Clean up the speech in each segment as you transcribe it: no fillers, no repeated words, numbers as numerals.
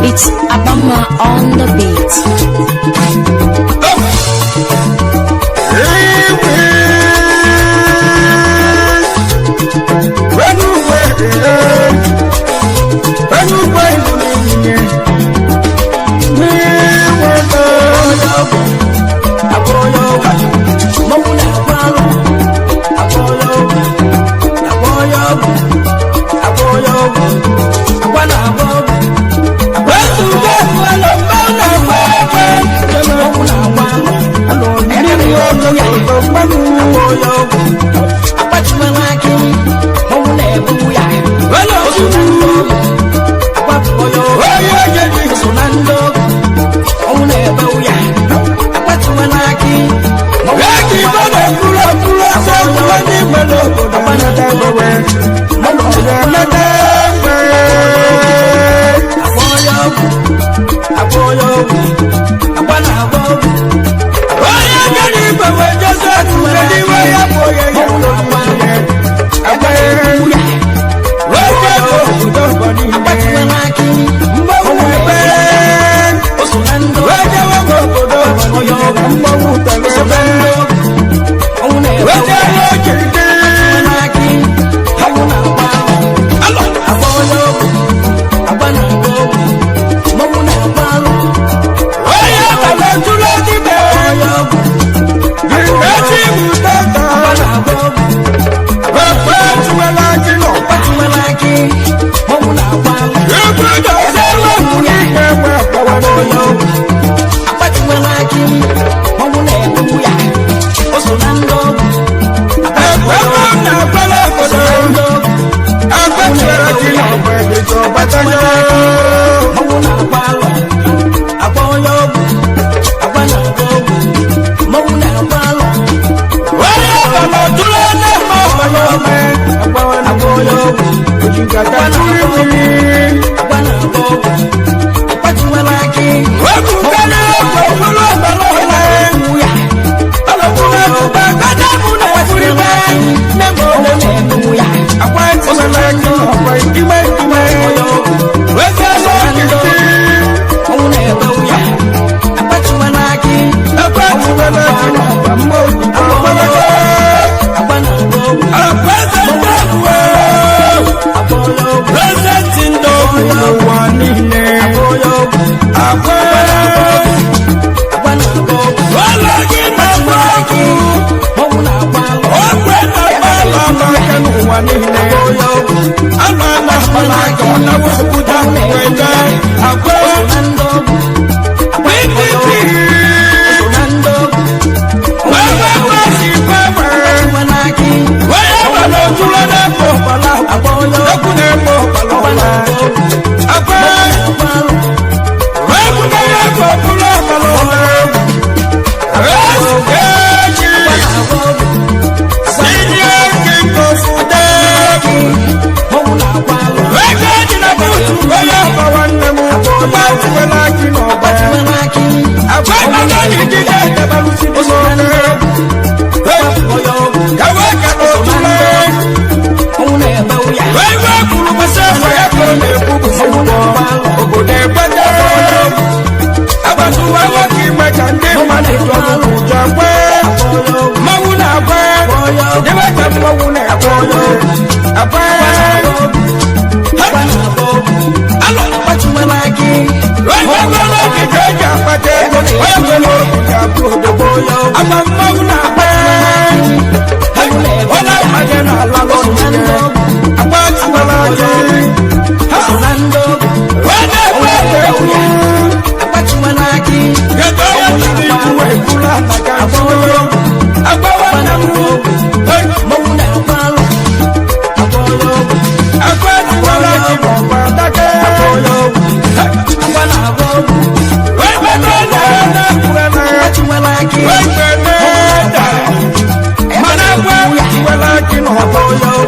It's Abama on the beat.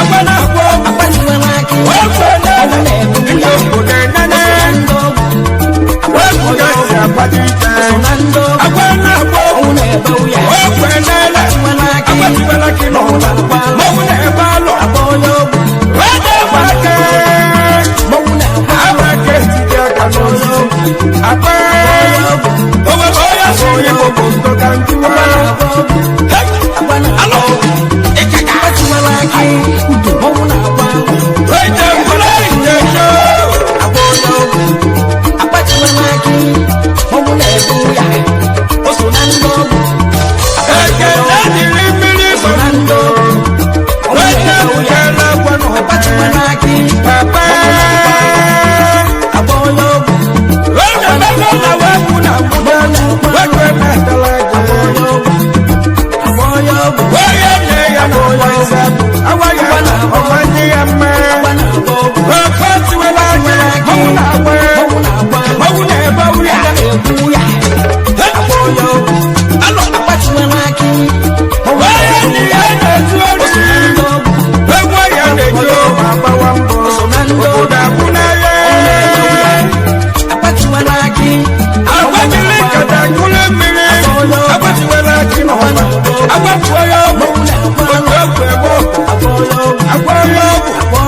Agba na-agba.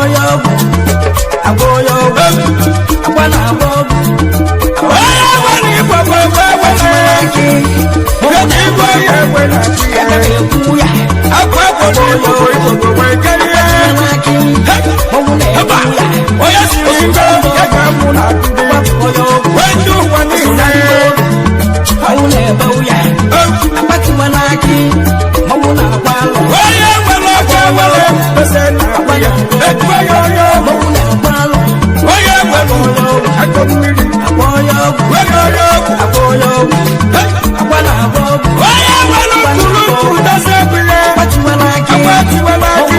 onye ọgwụ, agba onye ọgwụ, agba na-agba ọgwụ. Onye nwere igbo bụ egbe Akpatiwala akị, eji igwe onye egbe na-achị ya. aka na-ekwu ya. Akwa egbo na igbo bụ igbo bụ ekerie. Akpatiwala akị, mmanwụ Heba! na-ekwu ya. Onye siri ike ya ka mụ na-akụdi. Onye ọgwụ, Wee ndị ụwa niile. mmanwụ na-ebe ya. Akpatiwala akị, mmanwụ na-agba alụ. Onye nwere ọkụ nwere mkpesa na-agba ya. Etuo ya onye ọgwụ. Mmanwụ na-agba alụ. Onye nwere akọ mmiri. Agba onye ọgwụ, Onye onye ọgwụ. agba onye ọgwụ, agba na-agba ọgwụ. Onye nwere ntụrụ ntụrụ dozie egwu ya. Akpatiwala akị, Akwa tiwala akị.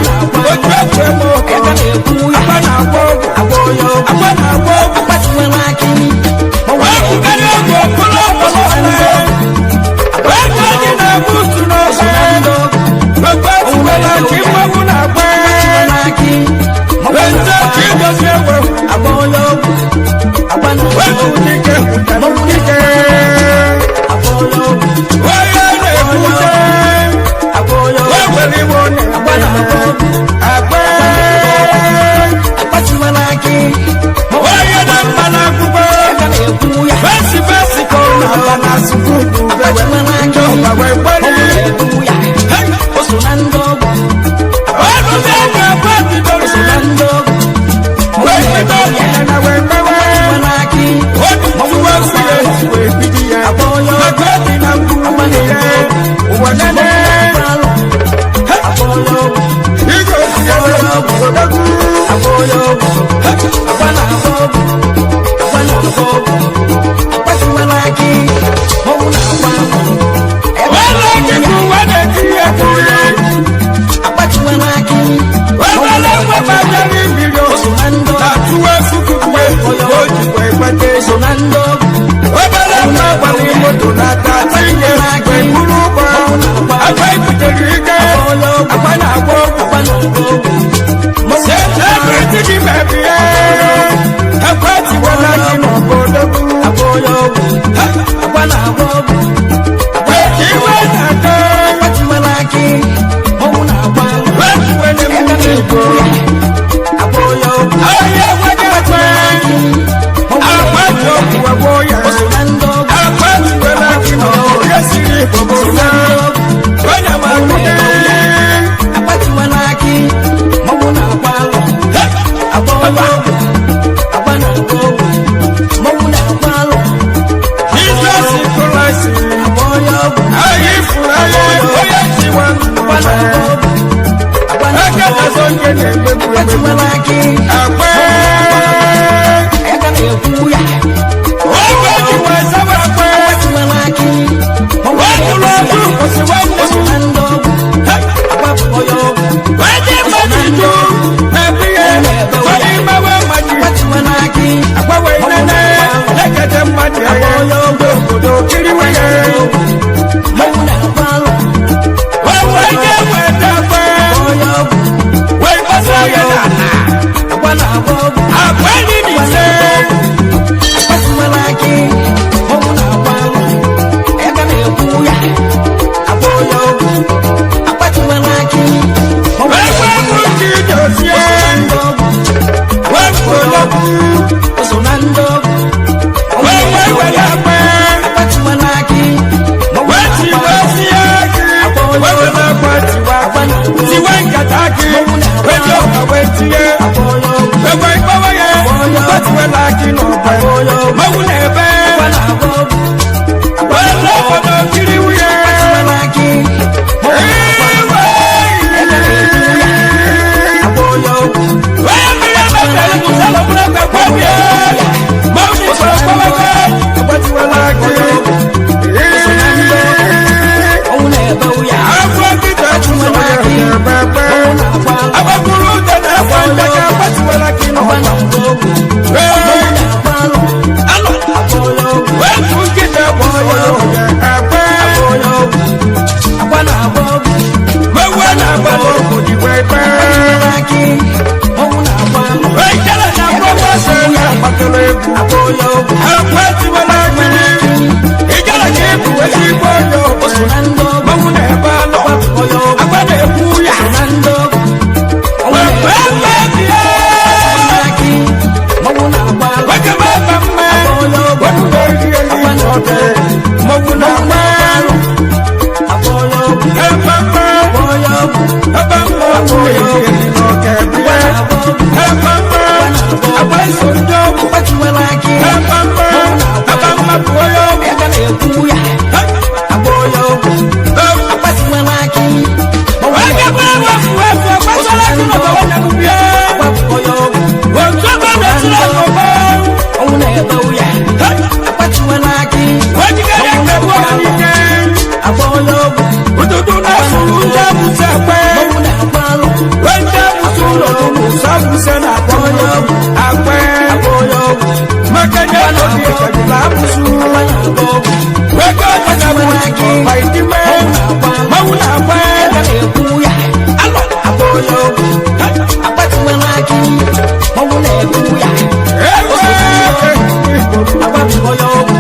Otu egwu eme ọkụ. aka na-ekwu ya. Akwa na-agba ọgwụ. Agba onye ọgwụ, Akwa na-agba ọgwụ. akpatiwala akị, mmanwụ Wee kwukarị ọgwụ ọkụlụ ọkpọrọ ọsọ. Wee ka anyị na-egbu utu n'ọsọ. Ekwe tiwala akị mmanwụ na-agba. na-agba akị, mmanwụ Wee nte na-agba ka ịdozi egwu. agba onye ọgwụ, agba na-agba Wee ọgwụ, dike dike. agba onye ọgwụ, Onye na-ekwute. agba onye ọgwụ, Wee were iwe ọ agba na-agba ọgwụ, na-agba. akpatiwala akị, Onye na mma n'akwụkwọ. aka na-ekwu ya. Fesi fesi ka ọ na-aba na sukuu Akpatiwala akị, Ndị ọba wee mmanwụ kwere. na-ekwu ya. O so na ndị ọgwụ, Ọnụ na-enye akwa bidoro. o so na ndị ọgwụ, Wee bido ọdịnala wee mewe. akpatiwala akị, Obi tụwa nsị ya esi wee bido ya. agba onye ọgwụ, Maka obi na mkpụrụ ya. Ụwa nene. agba alụ, agba onye ọgwụ, Igwe osi ya odogwu. agba onye ọgwụ, agba na-agba ọgwụ, agba na-agba ọgwụ, akpatiwala akị, mmanwụ na-agba alụ. Wele akịka ụwa na-eti ya tiri. Akpatiwala akị, Wewele nwa bịara ibiri o so na ndị ọgwụ, na-atụwa fukuwe o ji wee kweta o so na ndị ọgwụ, Obere nwa gbara moto na-ata tinye wee buru ụgbọ akwa ibutere ike akwa na-agba ọgwụ agba na-agba ọgwụ, selebriti gị mebie akwa tiwala gị n'obodo agba onye ọgwụ, agba na-agba ọgwụ, wee ka iwe na-ata akpatiwala akị, mmanwụ na-agba alụ. wee tiwele m Aka igbo na-ekwu ya, agba onye ọgwụ, ahịa enweghị akwa akwa ji ọgwụ agwọ ya o so na ndị ọgwụ, akwa tiwala gị n'obodo ya siri igbo bụ na onye ma akụkọ akpatiwala akị, mmanwụ na-agba alụ. Agba onye ọgwụ, agba na-agba ọgwụ, mmanwụ na-agba alụ. Jizọs Kraịst Agba onye ọgwụ, anyị fụrụ anya onye tiwa agba na-agba ọgwụ, agba aka na-agba na-azọ ọgwụ, nke na-emegbu emegbu akpatiwala akị, akpa aka na-ekwu ya. ogbe jiwa saba akpa Akpatiwala akị, mmanwụ wee tụrụ na-ekwu ọkụ ya. kwụsị nwanne O so na ndị ọgwụ, agba onye ọgwụ, wee dị mmadụ ju na-ebi ya onye imewe mmadụ akpatiwala akị, agbanwe nene na-ekete mmadụ anya ndị obodo kiriwe ya mmanwụ na-agba alụ. wee wee je weta akpa Onye ọgwụ, wee gbasa ya n'ala agba na-agba ọgwụ, akpa enyi na ise akpatiwala akị, mmanwụ na-agba alụ. Aka na-ekwu ya, agba onye ọgwụ, akpatiwala akị, mmanwụ wee na-ekwu wee ya. mụ ka idozie Ndị ọgwụ, wee kwuo o so na ndị ọgwụ, wee wee were akpa akpatiwala akị, mmanwụ wee na-agba tiwe alụ. si akị wee were akpa tiwa Agba na-agba ọgwụ, tiwe nkata akị wee ji ọka wee tinye agba onye ọgwụ, wee wee gbawa ya gbatiwela akị n'ọkpa mmanwụ na-ebe agba na-agba ọgwụ, wee lọọ kiri wuye akpatiwala akị, mmanwụ na-agba alụ. Agba onye ọgwụ, wee mmiri emepere mụsala ọbụla kwekwe mmanwụ n'isoro gbawa gbatiwela akị ọnwụ na-ebe ụya, afọ nkịta chụsoro ya na-ebe mmanwụ na-agba alụ. agbapụrụ ụda na-akwa ndaka gbatiwela akị Agba n'ọkpa na-agba ọgwụ, Ee. na-agba alụ. Alụ. Agba onye ọgwụ, Wepụ nkịta gbọrọ ya akpa. onye ọgwụ, agba na-agba ọgwụ, Wewe na-agba n'ọgwụ dịkwa ekpe. akpatiwala akị, mmanwụ na-agba alụ. Wee jere na mgbagwa sị na agbakọrọ egwu. Agba onye ọgwụ, Akwa tiwala akị. Ijele ka ịbụ ezigbo onye o so ọgwụ. na ndị ọgwụ, Mmanwụ na-ebe alọ. onye ọgwụ, Agba na-ekwu ya. so na ndị ọgwụ, ọnwụ Wee na-ebe kpee mkpebi ya. Akị, mmanwụ na-egbu ya. Agbapụọ ya ọgwụ.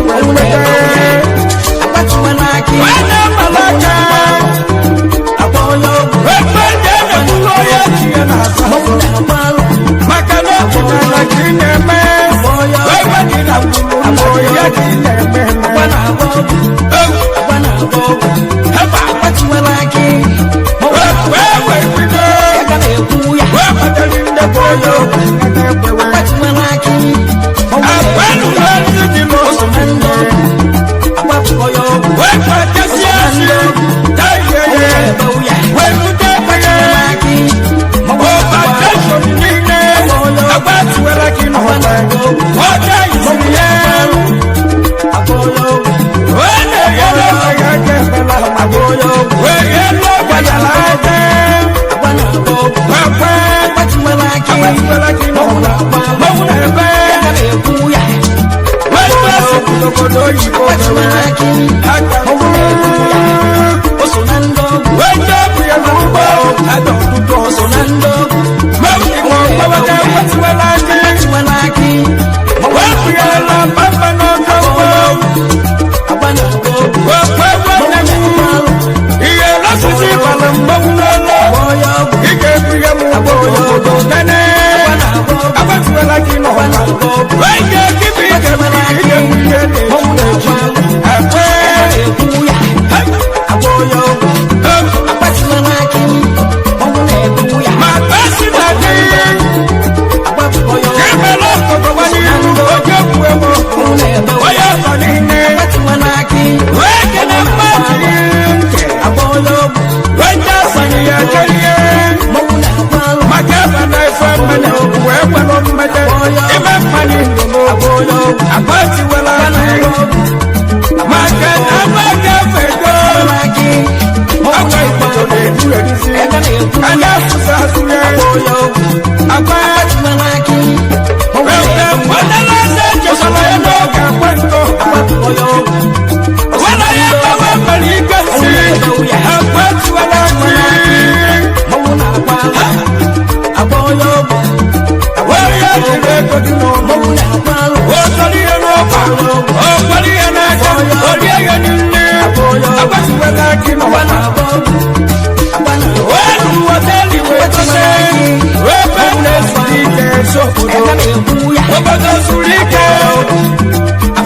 Mmanwụ na-egbu ya. Agbatiwa n'akị. Agba onye ọgwụ. Mmanwụ na-agba alụ. Maka na ọdịnala ka ị na-eme, Agba onye ọgwụ. ebe dị na mgburu ya ka ị na-eme eme. Agba na-agba ọgwụ. Agba na-agba ọgwụ. Agbatiwa n'akị. Mmanwụ na-agba alụ. Aka na-ekwu ya. Agbatiwa n'akị. Mmanwụ na-egbu ya. O so na ndị ọgwụ. Agbapụọ ya ọgwụ. Mmanwụ na-egbu ya. Agbatiwa n'akị. Mmanwụ na-agba alụ. Agba onye ọgwụ. Agba na-agba ọgwụ. Agbatiwa n'akị. Mmanwụ na-agba alụ. Aka na-ekwu ya. Agbatiwa n'akị. Mmanwụ na-egbu ya. O so na ndị ọgwụ. O so na ndị ọgwụ. Agbatiwa n'akị. Mmanwụ na-agba alụ. Agba na-agba ọgwụ. Mmanwụ na-agba alụ. Ihe lọsisi bara mgbanwu n'ọlụ. Agba onye ọgwụ. Ị ga-ebu ya m ụgbọ obodo nene. Agba na-agba ọgwụ. Agbatuwela gị n'ọba. Agba na-agba ọgwụ. Wee ga-ekibi ike ihe ihe Mmanwụ na-agba alụ. na-ekwe. Aka na-ekwu ya. Agba onye ọgwụ. Agbatiwa n'akị. Mmanwụ na-egbu ya. Ma basi na gị. Agbapụọ ya ọgwụ. Emela ọkọkọwa n'ihu oge egwu egwu. Mmanwụ na-ebe Onye ọzọ niile. Agbatiwa n'akị. Wee kene mmadụ ntị. Agba onye ọgwụ. Wee jasị ya kerie. Mmanwụ na-agba alụ. Maka ebe na-efe mmanya wee kwelụ mmanya. Ime mmanya ndụ Agba onye ọgwụ. Agbatiwela Agba gị. na-agba ọgwụ. Maka na maka fedo. N'akị. Akwa Mmanwụ na-agba ikpoto alụ. na-eru eruzi. Aka na-ekwu A ya. na-asụsụ asụ ya. Agba onye ọgwụ. Akwa Agbatiwa n'akị. Mmanwụ ebe na-egbu ya. nwadala eze echezọla ya n'oge akwa ntọ. Agbapụọ ya ọgwụ. Wala ya gbawa mmadụ ike si. Akwa tiwala gị. Mmanwụ na-agba alụ. Agba onye ọgwụ. Were ya jiri ego dị n'ụlọ. Mmanwụ na-agba alụ. O sọrọ ihe n'ọkwa. O kwere ihe n'aka. O rie ya n'nne. Akwa tiwala gị Agba n'ụwa. na-agba ọgwụ. Agba na-agba Wee lụwa teli wee tọsẹ. Wee be na-esiri ike Aka sobodo. na-ekwu ya. Obodo zuru ike.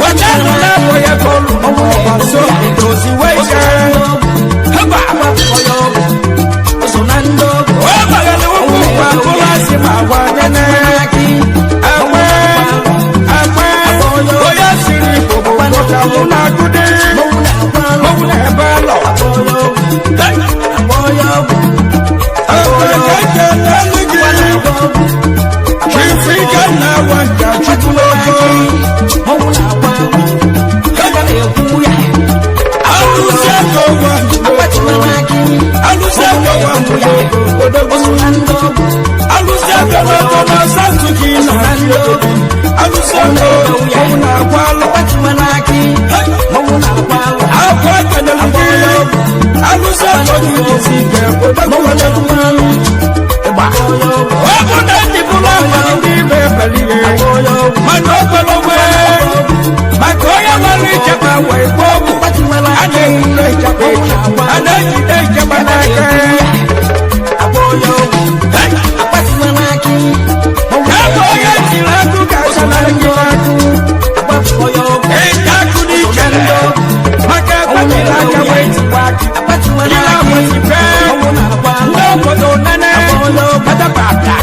Wachanụ na-abụ ya kọlụ. Ọgba so dozi wee ike. Haba. Agbapụọ ya ọgwụ. O so na ndị ọgwụ. Wee bagala ụkwụ ụkwa mkpụrụ asị ma gwa nene. N'akị. Akwe. Akwe. Onye siri Igbo bụ nwoke mụ na-agụdị. Mmanwụ na-agba alụ. Mmanwụ na-ebe alọ. Agba onye ọgwụ. Agba onye ọgwụ. Akwe ka eke n'elu gị. Agba ọgwụ. Chifu ike na-awa nka chukwu n'ogo. Mmanwụ na-agba alụ. Aka na-ekwu ya. Alụsị ego nwa. Agbatiwa n'akị. Alụsị ego nwa O so na ndị ọgwụ. Alụsị ego n'ọkọ na asatụ gị na-achị obodo. Alụsị ego ọnwụ na-agwa alụ. Agbatiwa n'akị. Mmanwụ na-agba alụ. Akwa ekenyere gị. Alụsị ego gị jisi ike Mmanwụ obodo. na-agba alụ. Agba onye ọgwụ. Ọ bụ na ndị bụrụ ama ndị ibe ebere ihe. Agba onye ọgwụ. Mana o kwere onwe. Maka onye nwere ichekwa wee gbuo ọgwụ. Agbatiwa A n'akị. na-ejide ichekwa echi. A na-ejide ichekwa n'aka. Agba onye ọgwụ. Agbatiwa n'akị. Mmanwụ Ebe onye tiri akụ ga-achanarị gị n'akụ. Agbapụọ ya ọgwụ. Ịta akụ n'ikele. Maka ekpetiri aka wee tikwa akụ. Agbatiwa Ihe n'akị. agbatipe. Mmanwụ na-agba alụ. Ndị obodo nene. Katakpa aka.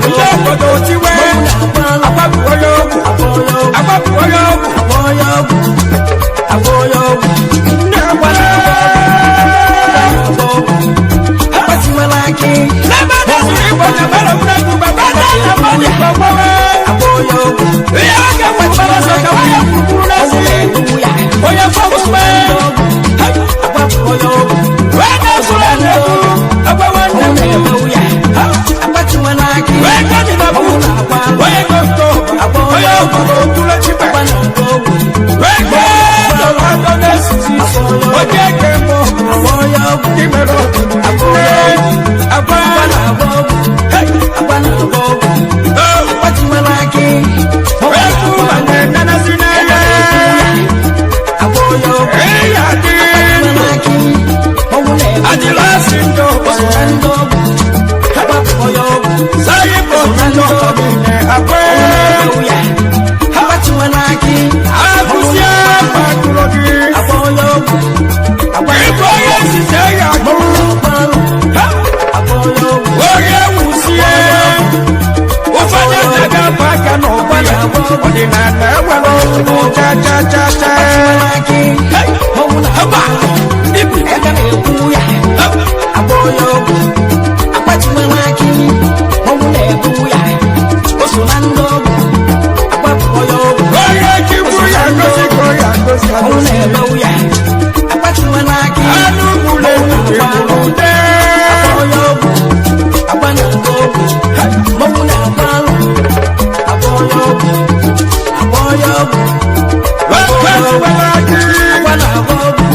Ndị obodo tiwe. Mmanwụ na-agba alụ. Agbapụ onye ọgwụ. Agba onye ọgwụ. Agbapụ onye ọgwụ. Agba onye ọgwụ. Agba onye ọgwụ. Nne agba. Ọdịnala enwere ọgwụgwụ cha cha cha cha. Akpatiwela akị, mmanwụ na-agba alọ. Ebe na-ekwu ya, agba onye ọgwụ. Akpatiwela akị, mmanwụ na-ebu ya. O so na ndị ọgwụ, agbapụ onye ọgwụ. Onye chikwu ya gosi ka ọ ya gosi Mmanwụ agosi. na-emewu ya. Akpatiwela akị, Anụ gburu egbu egburu ude. agba onye ọgwụ. Agba na-agba ọgwụ. Mmanwụ na-agba alọ. Agba onye ọgwụ. Agba onye ọgwụ. Akpatiwela akị. Agba na-agba ọgwụ.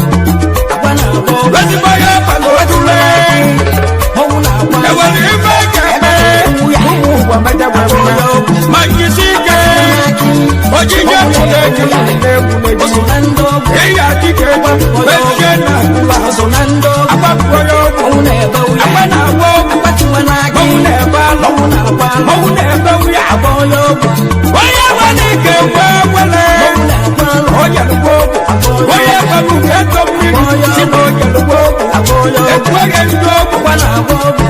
Agba na-agba ọgwụ. Ezigbo ya abalị otule. Mmanwụ na-agba alọ. Enwere ife ga-eme. Ụmụ ụwa mejagwa eme. Ma njisi ike. Ojije pụta ejula na-egwu O so na ndị ọgwụ. Ihe adịghị egwu. Ejije na akụla. O so na ndị ọgwụ. Agbapụ ya ọgwụ. Mmanwụ na-ebe ụya. Agba na-agba ọgwụ. Akpatiwela akị. Mmanwụ na-ebe alọ. Mmanwụ na-agba alọ. Mmanwụ na-ebe ụya. Agba onye ọgwụ. Onye nwere ike gwe ekwele. Mmanwụ na-agba alọ. Onye lụgbo ọgwụ. Onye nwere uke ego mmiri. Si na onye lụgbo ọgwụ. Agba onye ọgwụ. Ekweghị ndị ọgwụ. Agba na-agba ọgwụ.